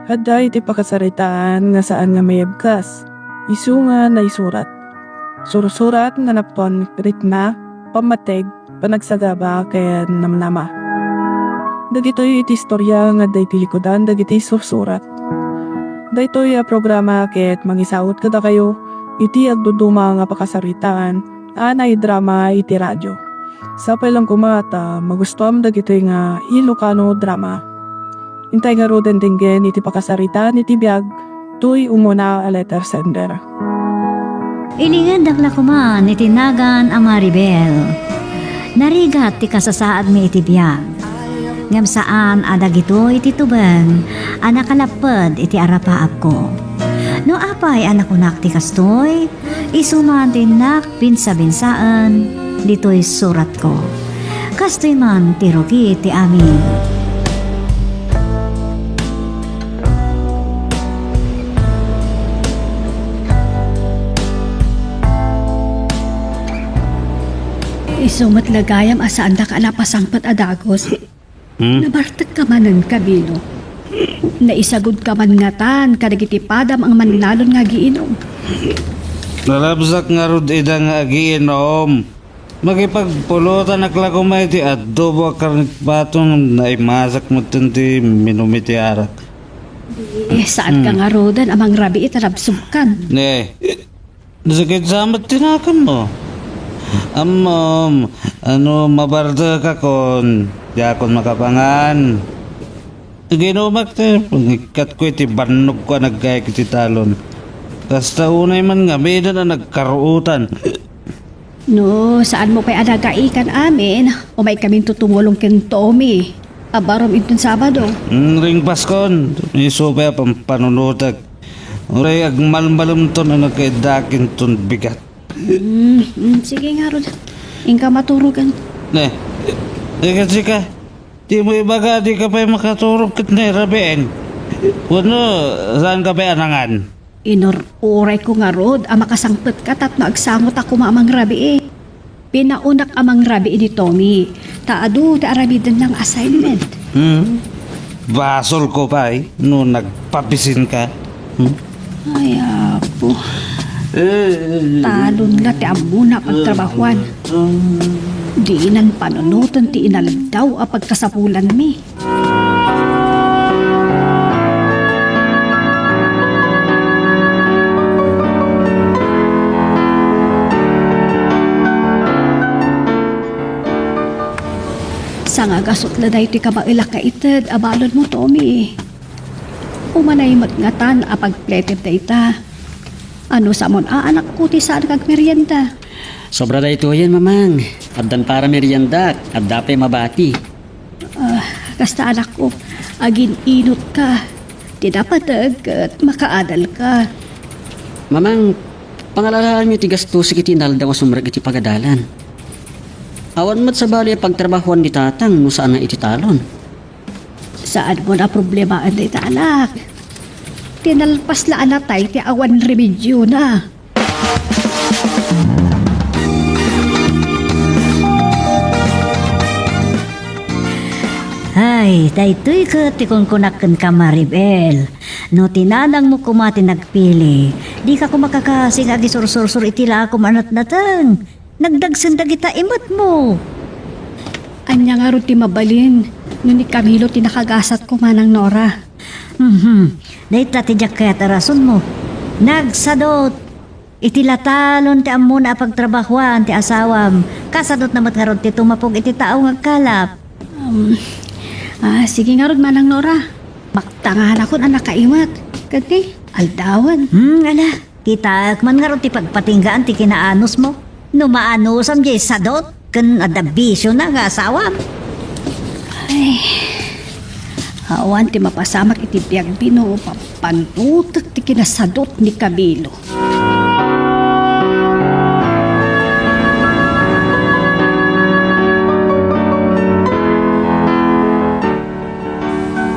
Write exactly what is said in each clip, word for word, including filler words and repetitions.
Adda iti pakasaritaan nga saan nga mayabkas, isu nga naisurat. Sursurat nga napan ritma, pammateg, panagsagaba, ken namnama. Dagitoy iti istoria nga adda iti likudan dagiti sursurat. Daytoy a programa ket mangisaut kadakayo iti agduduma nga pakasaritaan a naidrama iti radio. Sapay lang koma ta magustuam dagitoy nga Ilocano drama. Intay ngaruden denggen iti pakasaritaan iti biag toy umuna a letter sender. Ilingedak la koman iti nagan a Maribel. Narigat ti kasasaadmi iti biag. Ngem saan a dagitoy ti tubeng a nakalapped iti arapaapko. No apay a nakunak ti kastoy, isu man ti innak binsa-binsaen ditoy suratko. Kastoy man ti rugi ti amin. Isu met la gayam a saandak a napasangpet a dagus. Hmm? Nabartekka manen, Camilo. Naisagudka man ngatan kadagiti padam a mannalon nga agiinom. Nalabsak ngarud ida nga agiinom. Makipagpulotanak la koma iti adobo a karne ket bato, naimasak metten ti minum iti arak. Eh, saan ka Hmm. ngaruden a mangrabii ta nabsogkan? Ne, sakit sa met ti nakemmo. Ammom, ano, mabartekakon, diakon makapangan. Agiinumak ti pangikkat ko iti bannogko a naggayak iti talon. Kasta unay man nga amiden a nagkaruotan. No, saanmo pay a nagaikan amin, umaykaminto tumulong ken Tommy. Abarom inton Sabado. Mm, ringpaskon, isu pay a pampanunotek. Uray agmalmalemton a nakaiddakinton bigat. Mm, mm, sige ngarud. Inka maturogan. Ne, ika, sika. Dimo ibaga, dika pay makaturog ket nairabien. Wenno, saanka pay a nangan? Inur-urayko ngarud a makasangpetka tapno agsangotak koma a mangrabii. Pinaonak a mangrabii ni Tommy, ta adu ti aramidenna nga assignment. Hmm? Basolko pay no nagpabisinka. Hmm? Ay, Apo. Eh, Talon la ti ammona a pagtrabahuan. Dinan panunoten ti inaldaw a pagkasapulanmi. Sangagasut la daytoy kabaelak nga ited a balonmo, Tommy. Umanay met ngatan a pagpleted dayta. Ano samon a anakko ti saan nga agmerienda? Sobra daytoyen, Mamang. Addan para meriendak, adda pay mabati. Ah, kasta, anakko, agin-inutka. Ti napateg ket makaadalka. Mamang, pangalalaanmi ti gastos iti inaldaw a sumrek iti pagadalan. Awan met sabali a pagtrabahuan ni Tatang no saan nga iti talon. Saanmo a problemaen dayta, anak. Ti nalpas la a natay ti awan remediona. Ay, daytoy ket ti kunkunak kenka, Maribel. No ti nanangmo koma ti nagpili, dika koma kakasi nga agisursursor iti laakom a natnateng. Nagdagsen dagita imetmo. Ania ngarud ti mabalin no ni Camilo ti nakagasatko, Manang Nora? Mhm. Dayta ti diak kayat a rasonmo. Nagsadot. Iti la talon ti ammona a pagtrabahuan ti asawam, kasadotna met ngarud ti tumapog iti tao nga agkalap. Um, ah, sige ngarud, Manang Nora. Maktanganakon a nakaimet. Ket ni, aldawen. Hmm, ala, kitaek man ngarud ti pagpatinggaan ti kinaanusmo. No maanusam diay sadot ken adda bisiona nga asawam. Ay, awan ti mapasamak iti biagmi no pampanutek ti kinasadot ni Camilo.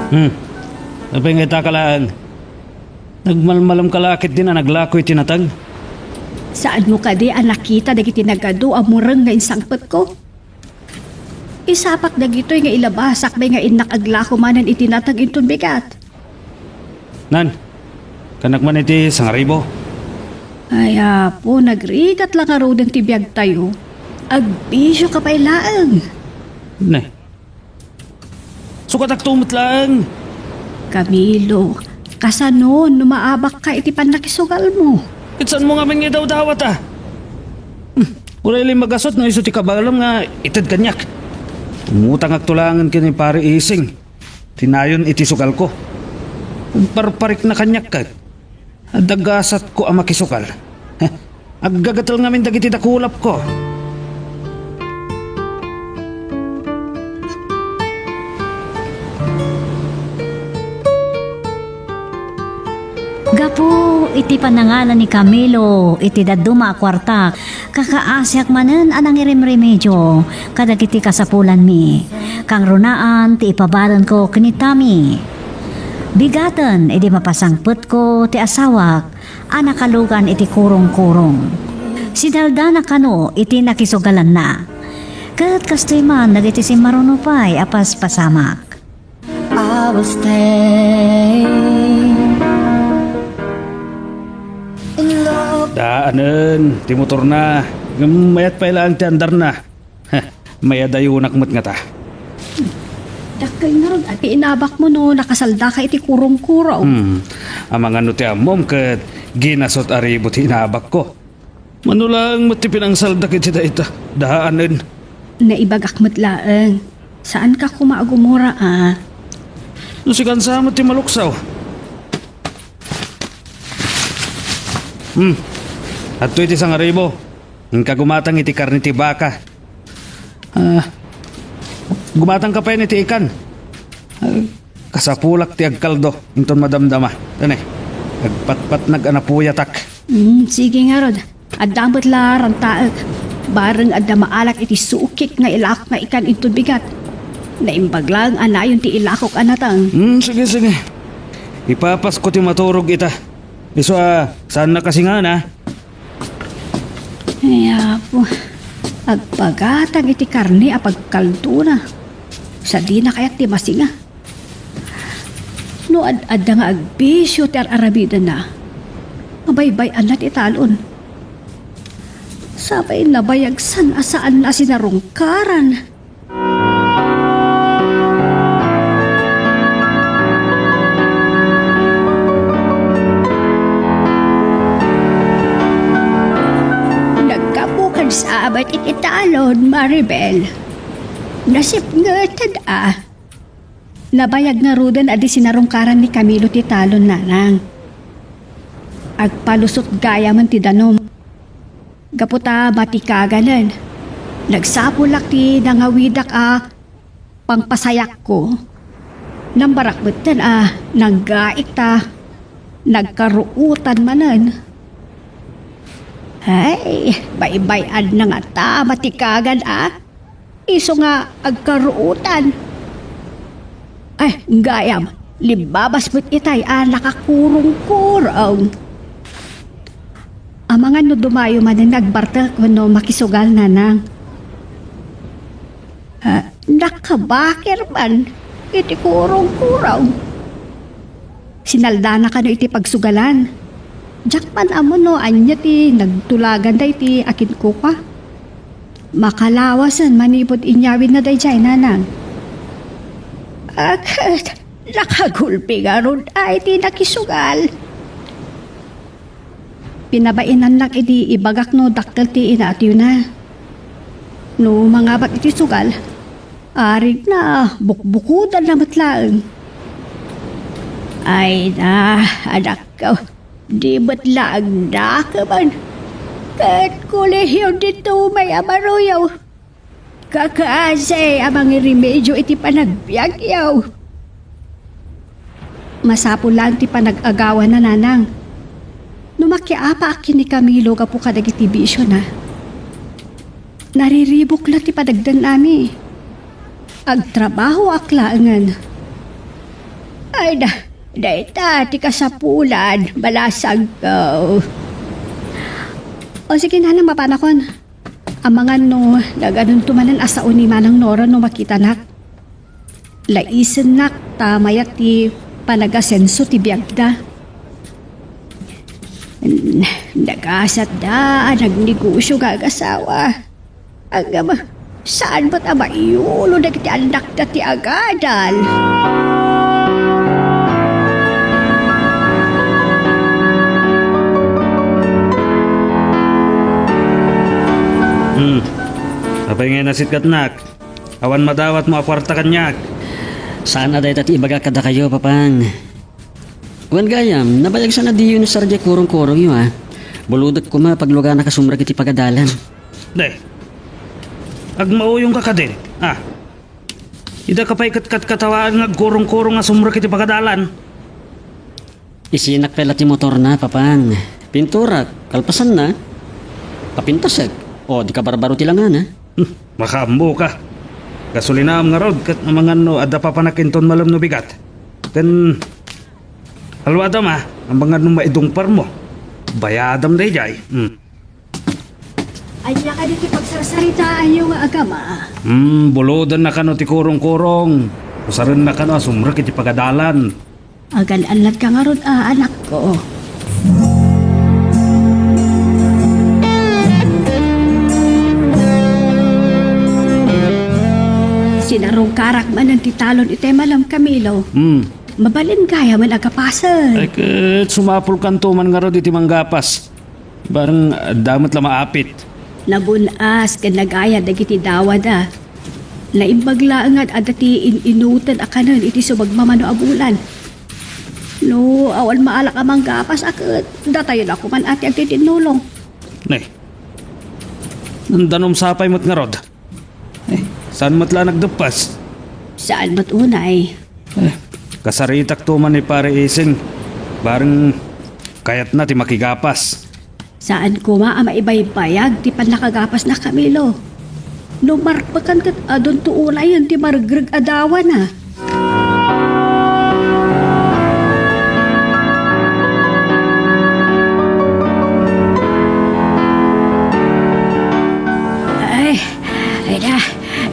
Hmm. Apay nga ita ka laeng? Nagmalmalemka la ket din a naglako iti nateng? Saanmo kadi a nakita dagiti nagadu a mureng nga insangpetko? Isapak dagitoy nga ilabasak pay nga innak aglako manen iti nateng inton bigat. Nan, kanak man iti sangaribo. Ay, Apo, nagrigat la ngaruden ti biagtayo. Agbisioka pay laeng. Ne. Sukatakto met laeng. Camilo, kasano no maabakka iti pannakisugalmo? Ket saanmo ngamin nga idawdawat, a? Hmm, uray la magasut no isu ti kabaelam nga ited kaniak. Umutangakto laengen ken ni Pare Ising ti nayon iti sugalko. Agparparikna kaniak ket adda gasatko a makisugal. Heh, aggagatel ngamin dagiti dakulapko. Gapu iti panangalan ni Camilo iti dadduma a kuarta, kakaasiak manen a nangirimremedio kadagiti kasapulanmi. Kangrunaan ti ipabalenko ken ni Tommy. Bigaten idi mapasangpetko ti asawak a nakalugan iti kurong-kurong. Sinaldana kano iti nakisugalanna. Ket kastoy man dagiti simmaruno pay a paspasamak. I will stay in love. Daanen ti motorna. Ngem mayat pay laeng ti andarna. Heh, mayadayonak met ngata. Dakkel ngarud a ti inabakmo no nakasaldaka iti kurong-kurong. Hmm. Amangan no ti ammom ket ginasut a ribo ti inabakko. Mano laeng met ti pinangsaldak iti dayta. Daanen. Naibagak met laeng. Saanka koma a gumura, a? No sikan sa met ti maluksaw. Hmm. Adtoy ti sangaribo. Inka gumatang iti karne ti baka. Ah, gumatangka pay iti ikan. Ah, kasapulak ti agkaldo inton madamdama. Ane, agpatpatnag a napuyatak. Mm, sige ngarud. Adda met la rantaek. Bareng adda maalak iti sukik nga ilak nga ikan inton bigat. Naimbag laeng a nayon ti ilakok a nateng. Hmm, sige, sige. Ipapasko ti maturog ita. Isu a, saan na kasi nga na? Ay, Apo, agpagatang iti karne a pagkaldona. Sadina kayat ti masinga. No ad-adda nga agbisio ti ar-aramidenna, mabaybay-anna ti talon. Sapay nabayag san a saan a sinarungkaran. Naggapu kan sabet iti talon, Maribel. Nasipngetan a. Nabayag ngaruden a di sinarungkaran ni Camilo ti talon, nanang. Agpalusot gayamen ti danum. Gapu ta matikaganen, nagsapulak ti nangawidak a pangpasayakko. Nambarak metten a nanggaik ta nagkaruotan manen. Ay, baybay-anna ngata matikagan a. Isu nga agkaruotan. Ay, gayam, limbabas met itay a nakakurong-kurong. Amangan no dumayo manen nga agbartek wenno makisugal, nanang. Ah, nakabakir man iti kurong-kurong. Sinaldana kano iti pagsugalan. Diak man ammo no ania ti nagtulagan daydi a kinkua. Makalawasen manipud inyawidna daydiay, nanang. Ket nakagulpi ngarud a iti nakisugal. Pinabainannak idi ibagak no dakkel ti inaatiyna. No mangabak iti sugal, arigna, bukbukodanna met laeng. Ay na, anakko, di met laeng dakemen. Ket kolehion ditoy a maruyo. Kakaasi a mangiremedio iti panagbiagyo. Masapul laeng ti panag-agawana, nanang. No makiapaak ken ni Camilo gapu kadagiti bisiona, nariribuk la ti panagdennami. Agtrabahoak laengen. Ay da, dayta ti kasapulan, balasangko. O sige, nanang, mapanakon. Amangan no naganonto manen a sao ni Manang Nora no makitanak. Laisennak ta mayat ti panagasenso ti biagda. N-, nagasatda a nagnegosio nga agasawa. Ngem, saan met a maiyulo dagiti annakda ti agadal? Hmm. Apay nga inasitkatnak? Awan madawatmo a kuarta kaniak. Saan a dayta ti ibaga kadakayo, Papang. Wen gayam, nabayag sana diyo nasar diay kurong-kurongyo, a. Bulodek koma pagluganak a sumrek iti pagadalan. Day, agmauyongka kadin, a. Dika pay ket katkatawaan nga agkurong-kurong a sumrek iti pagadalan. Isinak pay la ti motorna, Papang. Pinturak, kalpasanna, papintasek. O, di kabarbaro ti langana. Hmm, makaammoka. Gasolinaam ngarud, ket amangan no adda papanak inton malem no bigat. Ken, alwadam a, amangan no maidungparmo. Bayadam daydiay. Hmm. Ania kadi ti pagsarsaritaanyo nga agama? Hmm, bulodenna kano ti kurong-kurong. Usarenna kano a sumrek iti pagadalan. Agan-annatka ngarud a, anakko. Sinarungkarak manen ti talon iti malem, Camilo. Hmm. Mabalin gayam a gapasen. Ay, ket sumapulkanto man ngarud iti manggapas. Bareng adda met la maapit. Nagun-as ken nagayad dagiti dawada. Naimbag laeng nga adda ti in-inuten a kanen iti sumagmamano a bulan. No awan maalak a manggapas a ket datayo la koman a ti agtitinnulong. Ne. Nandanum sapay met ngarud. Eh, saan met la nagdeppas? Saan met unay? Eh, kasaritakto man ni Pare Ising. Bareng kayatna ti makigapas. Saan koma a maibaybayag ti pannakagapasna, Camilo. No marpakan ket adunto unayen ti maregreg a dawana. Ay, ay na,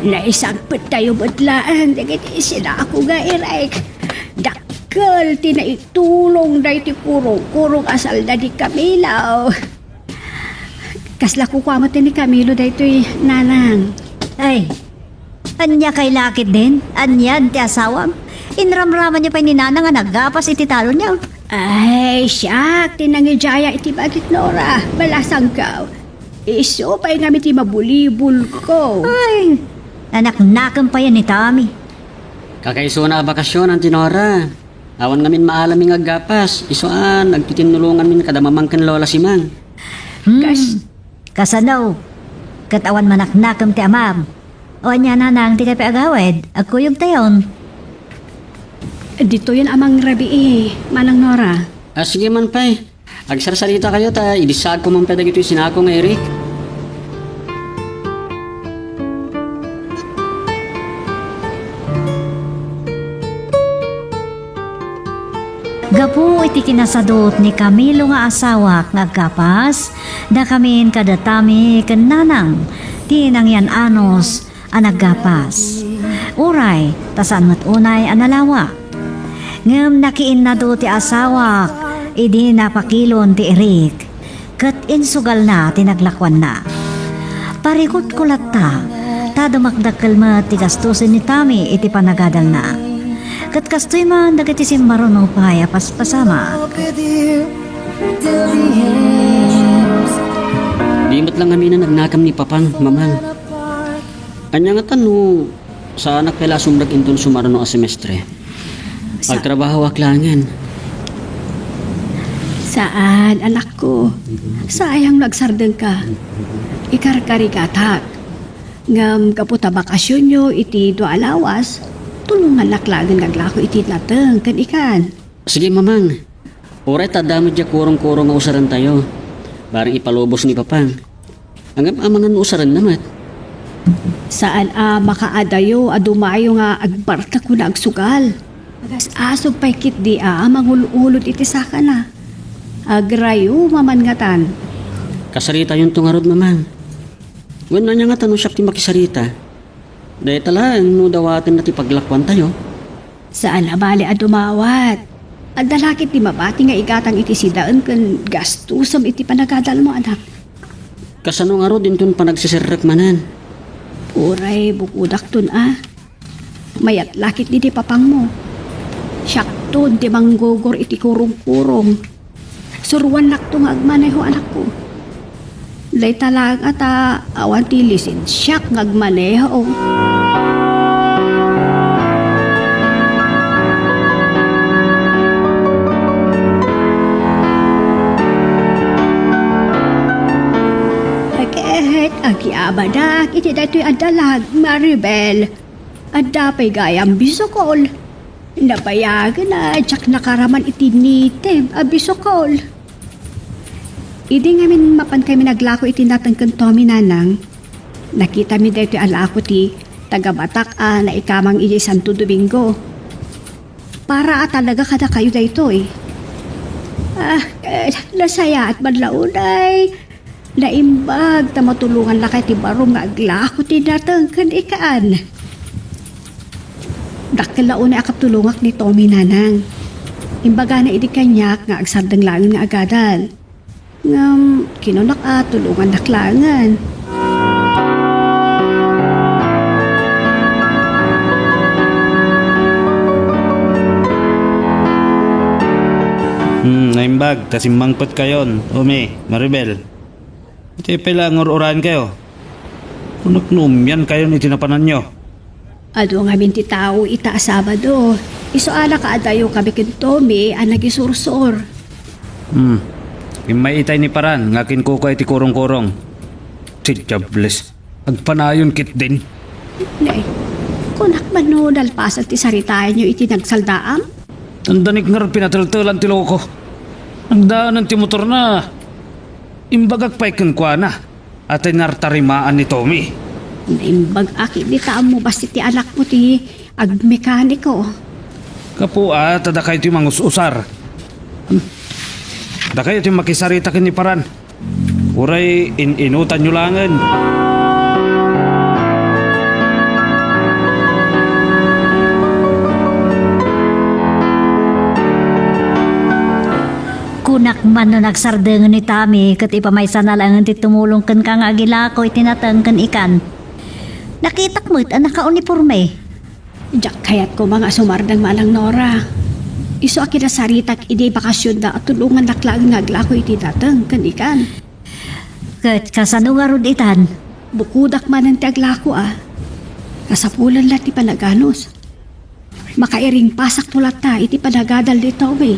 naisangpettayo met laeng dagiti sinako nga irek. Dakkel ti naitulong daytoy kurong-kurong a salda ni Camilo. Kasla kukua met ni Camilo daytoy, Nanang. Ay, ania kay la ketdin? Anian ti asawam? Inramramanyo pay ni Nanang a naggapas iti talonyo? Ay, siak ti nangidiaya iti bagik, Nora. Balasangkaw. Isu pay ngamin ti mabulibulko. Ay, nanaknakem pay ni Tami. Kakaisuna a bakasionan ti Nora. Awan ngamin maalami nga aggapas, isu a nagtitinnulonganmin kada Mamang ken Lola Simang. Hmm. Kas- Kasano? Ket awan manaknakem ti amam. O ania, Nanang, dika pay agawid, agkuyogtayon. Ditoyen a mangrabii, Manang Nora. A, sige man pay. Agsarsaritakayo ta idissaagko man pay dagitoy sinako nga irek. Gapu iti kinasadut ni Camilo nga asawak nga aggapas, dakamin kada Tami ken Nanang ti nangian-anos a naggapas. Uray ta saan met unay a nalawa. Ngem nakiinnado ti asawak idi napakilon ti irek, ket insugalna ti naglakuanna. Parikutko latta, ta dumakdakkel met ti gastusen ni Tami iti panagadalna. Ket kastoy man dagiti simmaruno pay a paspasamak. Di met la ngamin a nagnakem ni Papang, Mamang. Ania ngata no saanak pay la a sumrek inton sumaruno a semestre? Sa- Agtrabahoak laengen. Saan, anakko. Sayang no agsardengka. Ikarkarigatak. Ngem gapu ta bakasionyo iti dua a lawas, tulongannak laengen nga aglako iti nateng ken ikan. Sige, Mamang. Uray ta adda met diay kurong-kurong nga usarentayo. Bareng ipalubos ni Papang. Ngem amangan no usarenna met. Saan a makaadayo a dumayo nga agbartek wenno agsugal. Agas-asog pay ketdi a mangul-ulod iti sakana. Agrayuma man ngatan. Kasaritayonto ngarud, Mamang. Wenno ania ngatan no siak ti makisarita? Dayta laeng no dawatenna ti paglakuantayo. Saan a bale a dumawat. Adda la ketdi mabati nga igatang iti sidaen ken gastusem iti panagadalmo, anak. Kasano ngarud inton panagseserrek manen? Uray bukudakton a. Mayat la ketdi ti papangmo. Siakton ti manggugor iti kurong-kurong. Suruannakto nga agmaneho, anakko. Dayta laeng a ta awan ti lisensiak nga agmaneho. Ket agyamanak iti daytoy a dalag, Maribel. Adda pay gayam bisukol. Nabayagen a diak nakaraman iti nitib a bisukol. Idi ngamin mapankami naglako iti nateng ken Tommy, nanang, nakitami daytoy a lako ti taga-Batac a naikamang idiay Santo Domingo. Para a talaga kadakayo daytoy. Ah, eh, nasayaat man la unay. Naimbag ta matulongannakay ti barom nga aglako ti nateng ken ikan. Dakkel la unay a katulongak ni Tommy, nanang. Imbagana idi kaniak nga agsardeng laengen nga agadal. Ngem kinunak a tulongannak laengen. Hmm, naimbag ta simmangpetkayon, Tommy, Maribel. Iti pay la nga ur-uraenkayo. Kunak no umiankayon iti napananyo. Adu ngamin ti tao ita a Sabado. Isu a nakaadayo kami ken Tommy a nagisursor. Hmm. Immay itay ni Paran nga kinkukua iti kurong-kurong. Ti Diables. Agpanayon ketdin. Ne, kunak man no nalpasan ti saritaenyo iti nagsaldaam? Nandanik ngarud pinateltelan ti loko. Nagdaanan ti motorna. Imbagak pay kenkuana a tinartarimaan ni Tommy. Naimbag a ketdi ta ammo bassit ti anakmo ti agmekaniko. Gapu a ta dakayto ti mangus-usar. Hmm. Dakayo ti makisarita ken ni Paran. Uray in-inutanyo laengen. Kunak man no nagsardengen ni Tommy ket ipamaysana laengen ti tumulong kenka nga agilako iti nateng ken ikan. Nakitak met a nakauniporme. Diak kayat koma nga sumardeng, Manang Nora. Isu a kinasaritak idi bakasionda a tulongannak laeng nga aglako iti nateng ken ikan. Ket kasano ngarud itan? Bukodak manen ti aglako a. Kasapulan la ti panaganus. Makairingpasakto latta iti panagadal ni Tommy.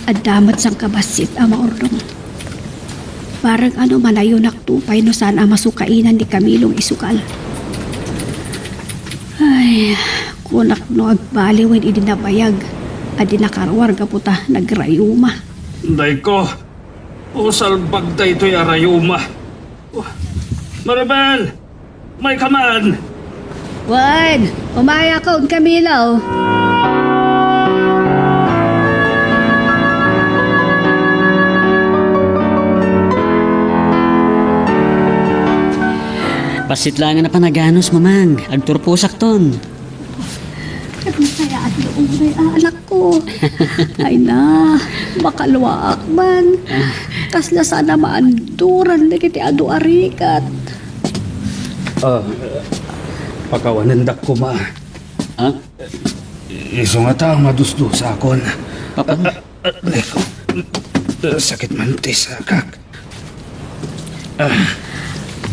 Adda met sangkabassit a maurdong. Bareng ano manayonakto pay no saan a masukainan ni Camilo nga isukal. Ay, kunak no agbaliwen idi nabayag a di nakaruar gapu ta nagrayuma. Dayko, o salbag daytoy a rayuma. Maribel! Mayka man! Wen, umayakon, Camilo. Bassit laengen a panaganus, Mamang. Agturposakton. Ket masaya at loob, ay, ah, anak ko. Ay na, makaluaak man. Kasla sana maanduran dagiti adu a rigat. Ah, pakawanendak koma. Ah? Isu ngata madusdusakon. Papa? Ah, ah, sakit man ti sakak. Ah.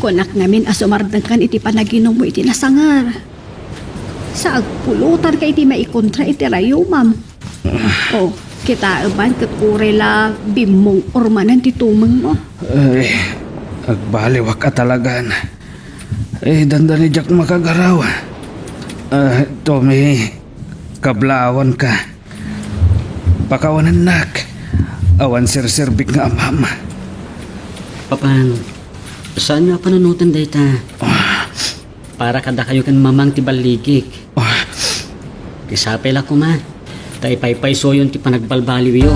Kunak ngamin a sumardengkan iti panaginummo iti nasangar. Sa agpulutanka iti maikontra iti rayumam. O, kitaem man ket uray la bimmung-or manen ti tumengmo. Ay, agbaliwak a talagan. Ay, dandani diak makagaraw. Ah, Tommy, kablaawanka. Pakawanennak. Awan serserbik nga amam. Papan, saanyo a panunoten dayta? Ah. Para kadakayo ken Mamang ti balligik. Ah. Ti sapay la koma, ta ipaypaysoyon ti panagbalbaliwyo.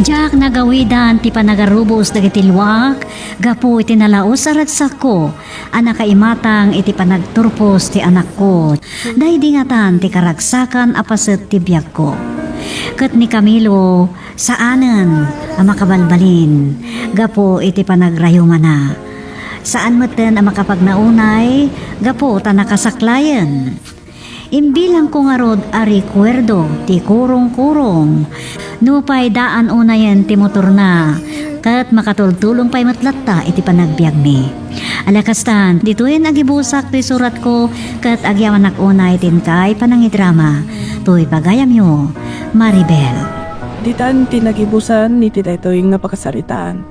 Diak nagawidan ti panagarubos dagiti luak gapu iti nalaus a ragsakko a nakaimatang iti panagturpos ti anakko. Daydi ngatan ti karagsakan a paset ti biagko. Ket ni Camilo, saanen a makabalbalin gapu iti panagrayumana. Saan metten a makapagnaunay gapu ta nakasaklayen. Imbilangko ngarud a rekuerdo ti kurong-kurong. Nupay daan unayen ti motorna, ket makatultulong pay met latta iti panagbiagmi. Ala kastan, ditoyen agibusak ti suratko, ket agyamanak unay ti inkay panangidrama. Toy bagayamyo, Maribel. Ditan ti nagibusan iti daytoy nga pakasaritaan.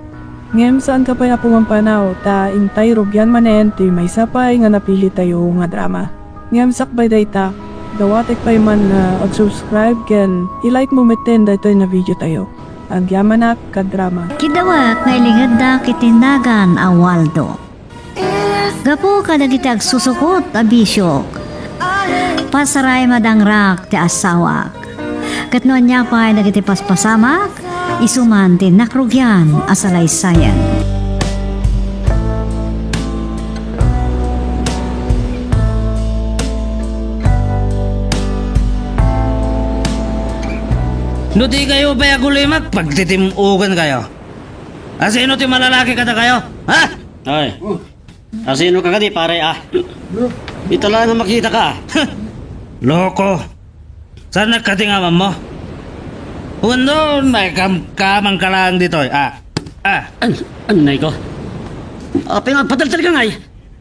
Ngem saanka pay a pumampanaw ta intay rugian manen ti maysa pay nga napilitayo nga drama. Ngem sakbay dayta, dawatek pay man nga ag-subscribe ken i-like mo metten daytoy nga video tayo. Agyamanak, kadrama. Kiddawek nga ilingeddak iti nagan a Waldo. Gapu kadagiti agsusukot a bisiok, pasaray madangrak ti asawak. Ket no ania pay dagiti paspasamak, isu man ti nakrugian a salaysayan. No di kayo pay agulimak, pagtitim-ugan kayo. Asino ti malalaki kada kayo? Ha? Ay. Asino ka kadi, pare, ah? Ita la nga makita ka, ah. Loko. Saan nagkati nga amam mo? Wenno, naikamkamang ka lang ditoy, ah. Ah. An-, anay ko. Apay nga agpadaltal ka ngay?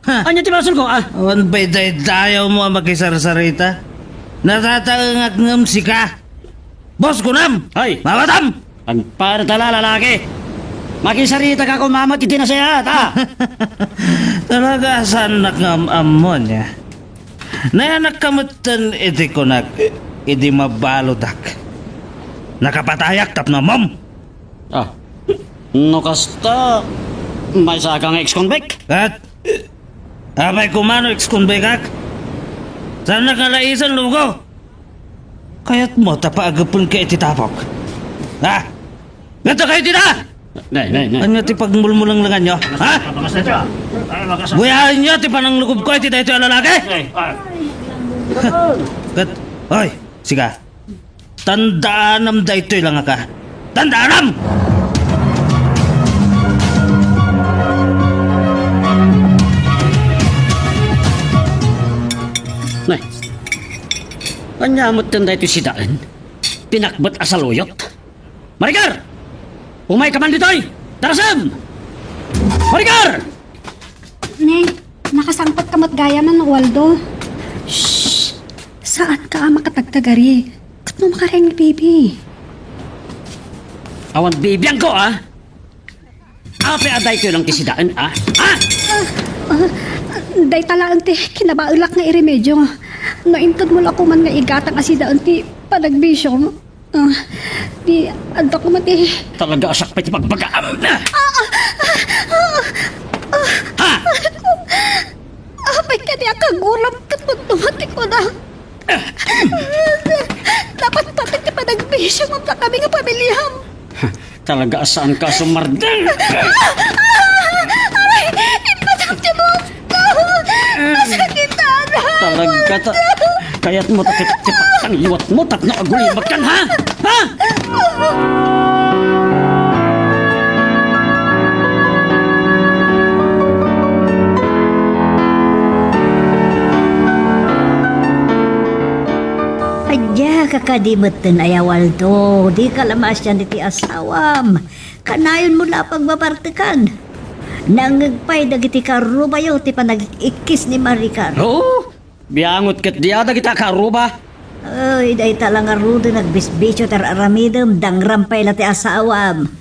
Ha? Anya ti basol ko, ah? Awan pay daydayaw mo a makisarsarita. Natataengak ngem sika. Boss ko nam! Ay! Mawatam! Agparta la, lalaki! Makisarita ka kumamat iti nasayaat, ah! Talaga, saannak nga am-ammon, ya? Nayanak ka metten iti kunak, idi mabaludak. Nakapatayak tapno ammom! Ah, no kasta, maysa ka nga ex-convict? Ket, apay kumano ex-convict ak? Saannak nga laisen, luko? Kayatmo ta paagapenka iti tapok? Ha? Ngadda kayo dita! Nay, nay, nay. Ania ti pagmulmulenglenganyo? Ha? Buyaenyo ti pananglukobko iti daytoy a lalaki? Nay, ah. Ket, hoy, sika. Tandaanam daytoy langaka. Tandaanam! Nay, ania metten daytoy sidaen? Pinakbet a saluyot? Maricar! Umayka man ditoy! Tarasem! Maricar! Ne, nakasangpet ka met gayam, Waldo. Shh! Saanka a makatagtagari. Ket no makareng ni Bibi? Awan bibiangko, ah! Apay a daytoy lang ti sidaen, ah? Ah! Ah, dayta laeng ti kinabaelak nga iremedio. No inted mo la koman nga igatang a sidaen ti panagbisiom. Ah, di, adda ko met, eh. Talaga a sakbay ti pagbagaam. Ah! Ah! Ah! Ha? Apay kadi a kaguram ket magdumat ti kunak. Dapat pati ti panagbisio ngem dakami nga pamiliam. Talaga a saanka a sumardeng. Aray! Impatak ti buokko! Nasakitan! Talaga ta, kayatmo ta ti, ti pagtangliwatmo tapno agulimakkan, ha? Ha? Ania ka kadi metten, Waldo, dika la maasian iti asawam. Kanayonmo la a pagbabartekan. Nangngeg pay dagiti karubayo ti panagik-ikkis ni Maricar. Oo, biangot ket dia dagita karuba. Ay, dayta la ngaruden agbisbisio ti ar-aramidem, dangram pay la ti asawam.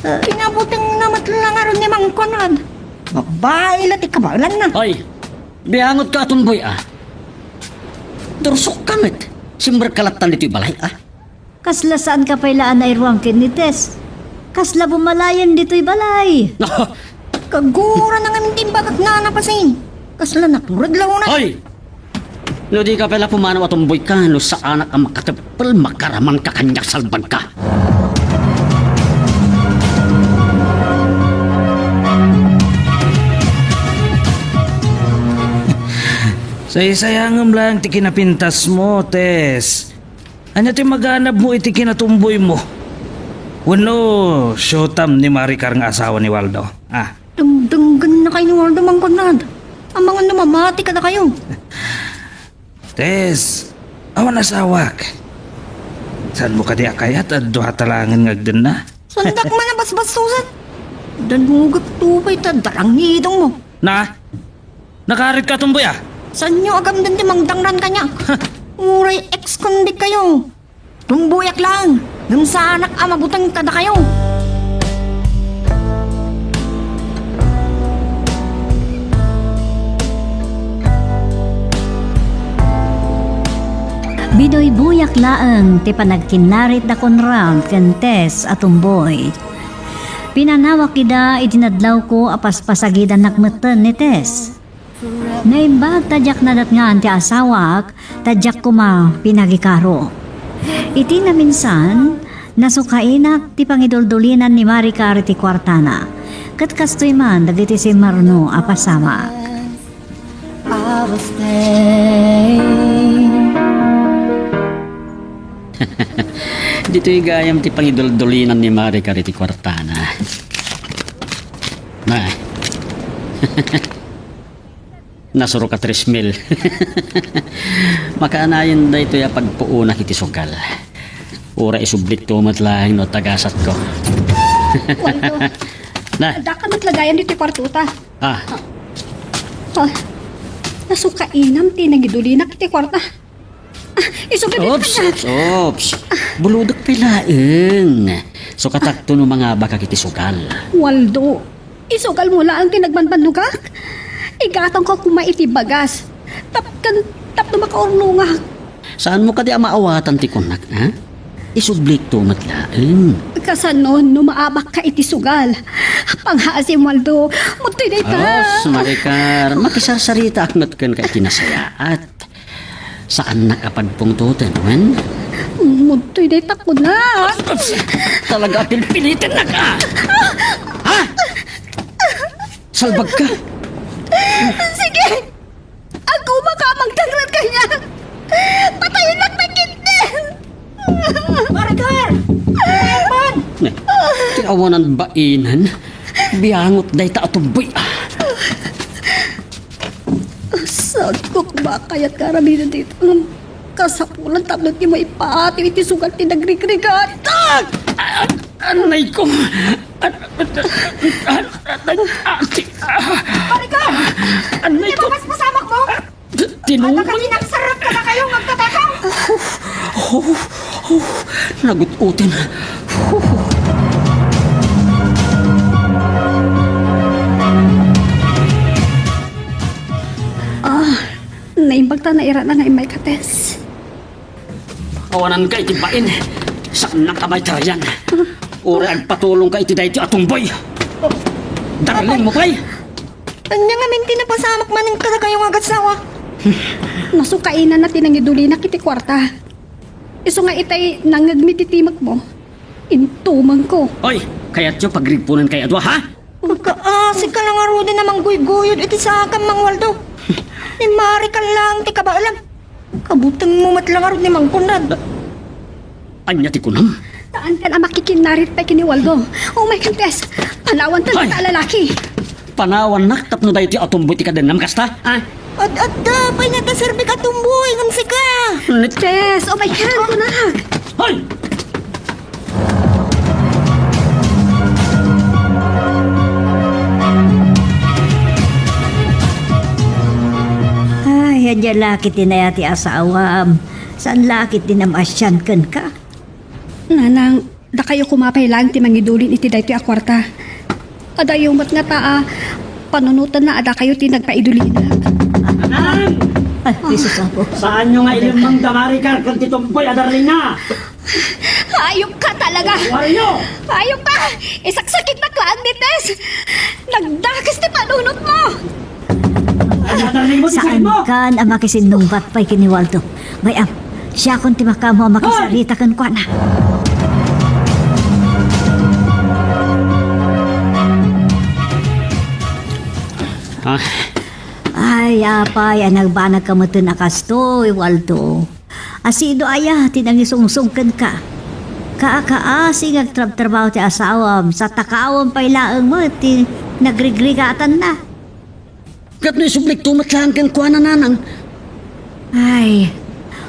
Ay. Kinabutengna met la ngarud ni Mang Conrad. Babai la ti kabaelanna. Ay, biangot ka, Atumboy, ah. Dursok ka met. Simrek ka lattan ditoy balay, ah. Kasla saanka pay la a nairuam ken ni Tess. Kasla bumalayen ditoy balay. Kagura na ngamin ti imbagak nga napasin. Kasla natured la unay. Hoy! No dika pay la pumanaw, Atumboy ka, no saanak a makateppel, makaraman ka kaniak, salbag ka. Saysayangem laeng ti kinapintasmo, Tess. Ania ti maganabmo iti kinatumboymo? Wenno, siutam ni Maricar nga asawa ni Waldo? Ah. Dengdenggen na kayo ni Waldo, Mang Conrad. Amangan no mamati kadakayo. Tess, awan asawak. Saanmo kadi a kayat a dua ta laengen nga agdenna? Saandak man a basbastusan. Danugak to pay ta darangidongmo. Na? Nakarit ka, Tumboy, ah? Saanyo agamden ti mangdangran kaniak? Uray ex-convict kayo. Tumboyak laeng, ngem saanak a mabuteng kadakayo. Binuybuyak laeng ti panagkinnarit da Conrad ken Tess a Tumboy. Pinanawak ida iti nadlawko a paspasagidannak metten ni Tess. Naimbag ta diak nadatngan ti asawak, ta diak koma pinagikaro. Iti naminsan, nasukainak ti pangiduldulinan ni Maricar iti kuartana, ket kastoy man dagiti simmarno a pasamak. Ditoy gayam ti pangiduldulinan ni Maricar iti kuartana. Na. Nasurok a tres mil. Makaanayon daytoy a pagpuonak iti sugal. Uray isublikto met laeng no tagasatko. Waldo, na, addaka met la gayam ditoy kuartota. Ah. Ah, nasukainam ti nangidulinak iti kuarta. Ah, isu gabit Oops, kanya. Oops, oops. Buludek pay laeng. Sukatakto no mangabakak iti sugal. Waldo, isugalmo laeng ti nagbanbannogak? Igatangko koma iti bagas. Tapken, tapno makaurnongak. Saanmo kadi a maawatan ti kunak, ha? Isublikto met laeng. Kasano no maabakka iti sugal? Panghasim, Waldo. Muttoy dayta. Os, Maricar, makisarsaritaak met kenka iti nasayaat. Saannak a pagpungtoten, wen? Muttoy dayta kunak. Talaga a pilpilitennak, ah! Ha? Salbag ka? Sige! Aguma ka a mangdangran kaniak! Patayennak na ketdi! Maricar! Maricar! Ne, ti awanan bainan, biangot dayta a tumboy, ah. Saanko koma a kayat nga aramiden dayta ngem kasapulan tapno ti maipaati iti sugal ti nagrigrigat. Ah! Ah! Anay ko! Ah! Ah! Ah! Ah! Maricar! Anay ko! Ipapas pasamak mo! Tinumay. Adda kadi nagsarrek kadakayo nga agtatakaw? Oh, oh, oh, nagut-oten. Ah, naimbag ta nairana nga immay ka, Tess. Awananka iti bain. Saannak a maitarayan. Uray agpatulongka iti daytoy a tumboy. Darlingmo pay. Ania ngamin ti napasamak manen kadakayo nga agassawa? Nasukainanna ti nangidulina iti kuarta. Isu nga itay nangngegmi ti timekmo, intumengko. Oy, kayatyo pagrigpunenkay a dua, ha? Agkaasika la ngaruden a mangguyguyod iti saakam, Mang Waldo. Ni Maricar laeng ti kabaelam. Kabutengmo met la ngarud ni Mang Conrad. Ania ti kunam? Saankan a makikinnarit pay ken ni Waldo. Umaykan, Tess. Panawanten dayta a lalaki. Panawannak tapno daytoy a tumboy ti kadennam kasta, ha? Ad-adda pay nakaserbik a tumboy ngem sika. Tess, umaykan, kunak. Hoy! Ay, ania la ket ti naya ti asawam. Saan la ket ti namaasian kenka? Nanang, dakayo koma pay laeng ti mangidulin iti daytoy a kuarta. Adayo met ngata a panunotenna a dakayo ti nagpaidulina. Nanang! Ay, Jesus, Apo. Saanyo nga ilemmeng da Maricar ken ti tumboy a darlingna? Hayop ka talaga! Wario! Hayop ka! Isaksakitnak laeng ni Tess! Nagdakes ti panunotmo! Ay, darling mo, ti sakit mo! Saankan a makisinnungbat pay ken ni Waldo. Bay-am, siakon ti makaammo a makisarita kenkuana. Ah. Ay, Ay, apay a nagbanagka metten a kastoy, Waldo. Asino aya ti nangisungsong kenka? Kaakaasi nga agtrabtrabaho ti asawam, sa takawan pay laeng met ti nagrigrigatanna. Ket no isublikto met laeng kenkuana, nanang. Ay,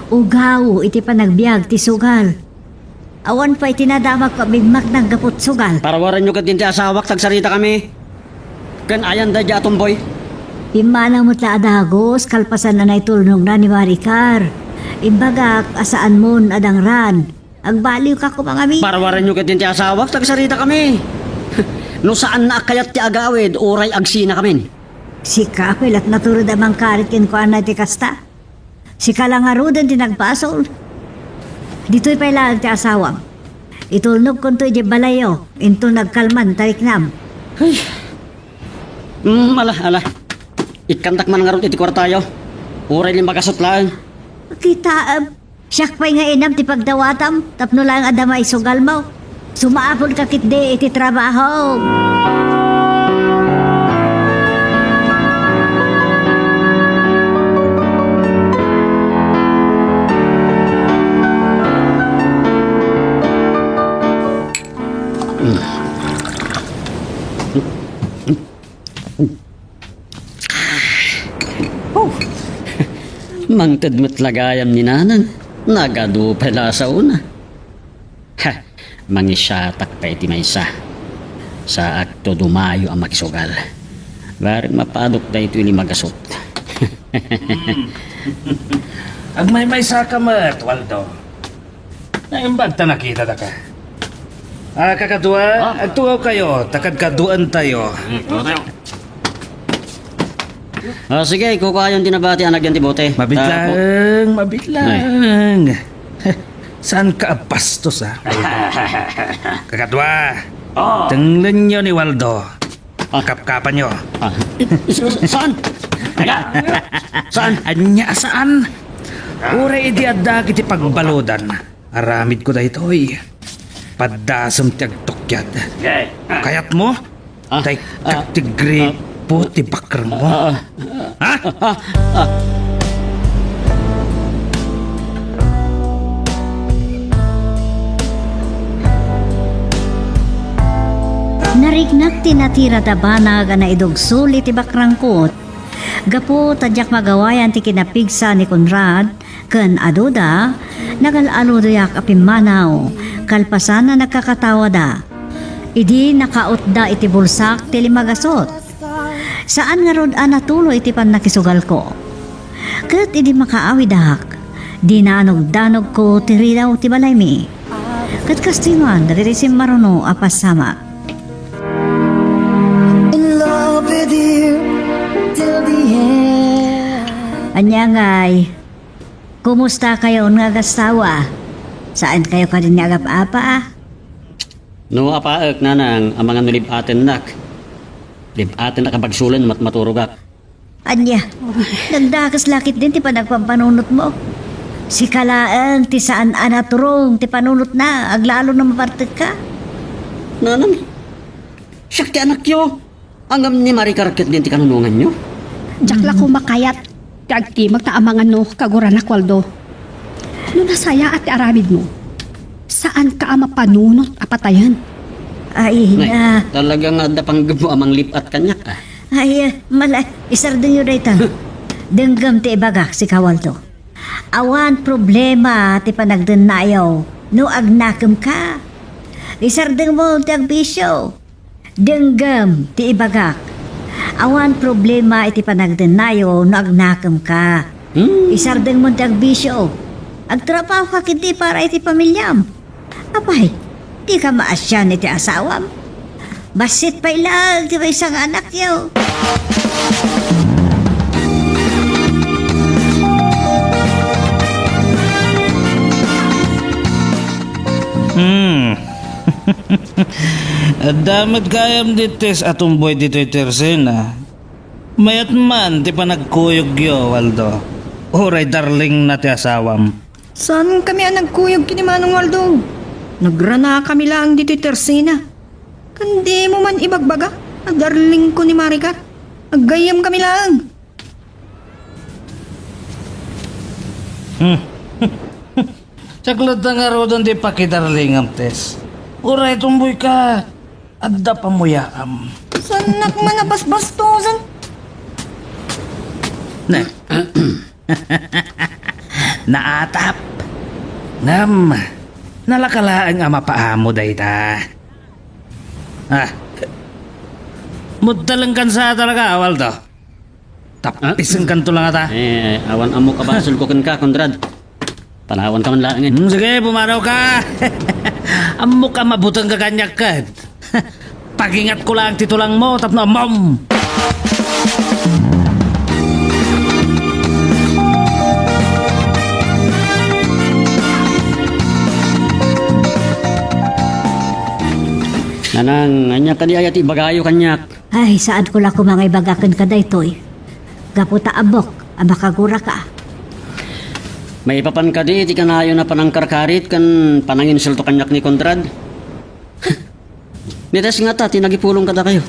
ugaw iti panagbiag ti sugal. Awan pay ti nadamagko a bimmaknang gapu ti sugal. Parawarenyo ketdin ti asawak, ta agsaritakami. Ken ayan daydiay a tomboy. Pimmanaw met la a dagus kalpasan a naitulnogna ni Maricar. Imbagak a saanmon a dangran. Agbaliwka koma ngamin. Parawarenyo ketdin ti asawak, ta agsaritakami. No saanna a kayat ti agawid, uray agsinakamin. Sika pay la ti natured a mangkarit kenkuana iti kasta. Sika la ngaruden ti nagbasol. Ditoy pay laeng ti asawam. Itulnogkonto idiay balayyo, inton agkalman, tariknam. Ay. Mm, ala, ala. Ikkantak man ngarud iti kuartayo. Uray limagasut laeng. Kitaem, siak pay nga inam ti pagdawatam, tapno laeng adda maisugalmo. Sumaapulka ketdi iti trabaho. Oh. Mangted met la gayam ni Nanang. Nagadu pay la a saona. Ha, mangisiatak pay iti maysa. Saakto dumayo a makisugal. Bareng mapadok daytoy limagasut. Hmm. Agmaymaysaka met, Waldo. Naimbag ta nakitadaka. Ah, kakadua, ah, agtugawkayo, ta kadkaduantayo. Hmm, tugaw tayo. Ah, sige, kukuayon ti nabati a nagyan ti bote. Mabiit laeng, mabiit laeng. Ay. Saanka a bastos, ah. Kakadua, ah, tenglenyo ni Waldo. Ah. Kapkapanyo. Ah. Sa-, saan? Teka. Saan? Ania a saan? Uray idi adda iti pagbaludan. Aramidko daytoy. Paddasem ti agtukyad. Okay. Kayatmo? Ah, tay ah, kagtigri ah, po ti bakrengmo. Ah, ah, ha? Ah, ah. Nariknak ti natirada banag a naidugsol iti bakrangkot. Gapu ta diak magawayan ti kinapigsa ni Conrad, ken aduda, nagal-aludoyak a pimmanaw, kalpasan a nagkakatawada. Idi nakautda iti bulsak ti limagasut. Saan ngarud a natuloy ti pannakisugalko. Ket idi makaawidak, dinanogdanogko ti ridaw ti balaymi. Ket kastoy man dagiti simmaruno a pasamak. In love with you till the end. Ania ngay, kumustakayon nga agastawa? Saankayo kadin nga agap-apa? No apaek, nanang, amangan no lib-atennak. Lib-atennak a bagsolen mat-, maturogak. Ania, nagdakes la ketdin ti panagpampanunotmo. Sika laeng ti saan a naturong ti panunotna, aglalo no mapartekka. Nanang, siak ti anakyo. Ngem ni Maricar ketdin ti kanunonganyo? Diak la koma kayat ti agtimag ta amangan no kaguranak, Waldo. No nasayaat ti aramidmo, saanka a mapanunot a patayen. Ay, na. Talaga nga adda panggepmo a manglib-at kaniak, ah. Ay, ah, mala, isardengyo dayta. Denggem ti ibagak, sika Waldo. Awan problema ti panagdennayo no agnakemka. Isardengmo ti agbisio. Denggem ti ibagak. Awan problema iti panagdennayo no agnakemka. Hmm. Isardengmo ti agbisio. Agtrabahoka ketdi para iti pamiliam. Apay, dika maasian iti asawam? Bassit pay laeng ti maysa nga anakyo. Hmm. Adda met gayam ditis a tumboy ditoy Tersina. Mayat man ti panagkuyogyo, Waldo. Uray darlingna ti asawam. Saankami a nagkuyog ken ni Manong Waldo. Nagranakami laeng ditoy Tersina. Ken dimo man ibagbaga a darlingko ni Maricar. Aggayyemkami laeng. Hmm. Saklat na ngaruden ti pakidarlingam, Tess. Uray tumboy ka, adda pamuyaam. Saannak man a basbastosen. Ne. Naatap. Ngem, nalaka laeng a mapaamo dayta. Ah. Mudtalengkan sa talaga, Waldo. Tapisenkanto la ngata. Eh, awan ammok a basolko kenka, Conrad. Panawanka man laengen. Hmm, sige, pumanaw ka. Ammok a mabuteng ka kaniak ket. Pagingatko laeng ti tulangmo tapno ammom. Nanang, ania kadi aya ti ibagayo kaniak? Ay, saanko la koma nga ibaga kenka daytoy. Gapu ta ammok a makaguraka. Maipapan kadi ti kanayon a panangkarkarit ken pananginsulto kaniak ni Conrad? Ni Tess ngata ti nagipulong kadakayo.